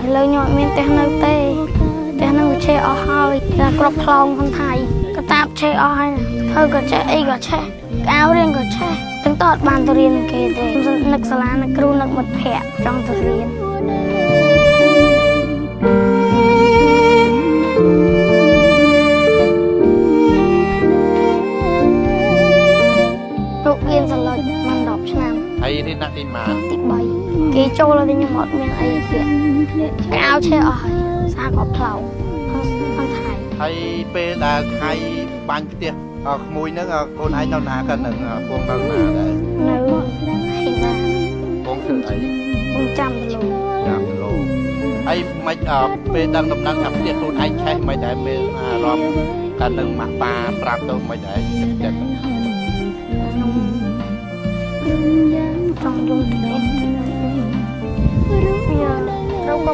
ឥឡូវខ្ញុំអត់មានផ្ទះនៅទេផ្ទះនឹងវាឆេះអស់ហើយតែក្របផ្លោងคนថៃកតាបឆេះអស់ហើយធ្វើក៏ចេះអីក៏ឆេះកៅរៀនក៏ឆេះទាំងតអត់បានទៅរៀនគេទេនឹកសាលានឹកគ្រូនឹកមិត្តភ័ក្តិចង់ទៅរៀនលោករៀនសឡុចបាន10ឆ្នាំ ហើយរៀនដាក់ទីម៉ាន ទី3គេចូលឲ្យខ្ញុំអត់មានអីទៀតកៅឆេះអស់ហើយសាក៏ផ្លោងคนថៃ ហើយពេលដែលថៃបាញ់ផ្ទះក្មួយហ្នឹងកូនឯងនៅណាក៏នឹងពងនៅណាដែរ នៅហេណា ពងធ្វើអី ពងចាំលោ ចាំលោហើយមិនពេលដឹងដំណឹងថាផ្ទះខ្លួនឯងឆេះមិនដែលមានអារម្មណ៍កាលនឹងម៉ាក់ប៉ាប្រាប់ទៅមិនដែរចិត្ត ខ្ញុំចង់យំតិចតិចវាត្រូវក៏